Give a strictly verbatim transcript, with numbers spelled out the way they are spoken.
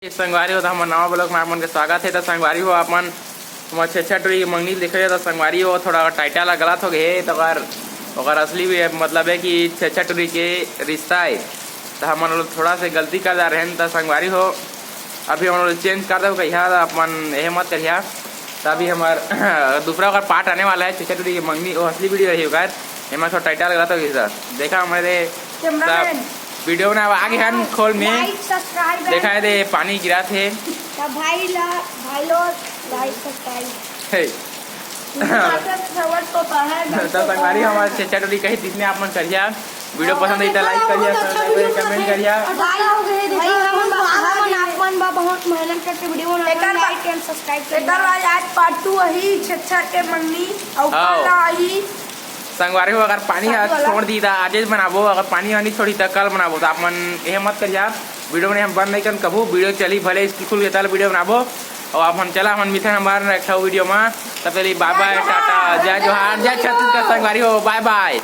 संगवारी हो, त हमर नवा vlog में आप मन के स्वागत हे। त संगवारी हो, आप मन हमर छेरछेरा टूरी के मंगनी देखे, त संगवारी हो, थोड़ा टाइटल ला गलत हो गए हे, त ओकर, ओकर असली भी मतलब है कि छेरछेरा टूरी के रिश्ता है। त हमन लोग थोड़ा से गलती कर जा रहे हैं, त संगवारी हो, अभी हम लोग चेंज कर देव कहिया, त आप मन यह मत करिया। त अभी हमार दूसरा ओकर पार्ट आने वाला है, छेरछेरा टूरी के मंगनी, वो असली वीडियो रही ओकर, एमा थोड़ा टाइटल गलत हो गई सर। देखा हमारे कैमरामैन। वीडियो में अब आगे हन खोल में। लाइक, सब्सक्राइब। देखा है दे, पानी गिरा थे। त भाई ला, भाई लोग, लाइक, सब्सक्राइब। हे। तो संगवारी हमारे छेरछेरा टूरी कही, जितने आप मन करिया, वीडियो पसंद आई त लाइक करिया, सब्सक्राइब करिया, कमेंट करिया। भाई हो गए, देखो, भाई, हम, हम, हम, आप मन बा बहुत मेहनत करके वीडियो बनाते हैं, एकर बा-, लाइक एंड सब्सक्राइब करिए। एकर बाद आज पार्ट टू वही छेरछेरा के मंगनी और आओ। पार्ट आई। संगवारी हो, अगर पानी ह शादी वाला। छोड़ दी त आजेच बनाबो, अगर पानी वानी छोड़ी त कल बनाबो। त आप मन यह मत करिया, वीडियो में हम बंद नहीं करन कभू, वीडियो चली भले इसकी खुल के तल वीडियो बनाबो। और आप हम चला, हम मिथन हमारे नेक्स्ट वीडियो में, तब तक के लिए बाय बाय, टाटा, जय जोहार, जय छत्तीसगढ़ संगवारी हो, बाय बाय।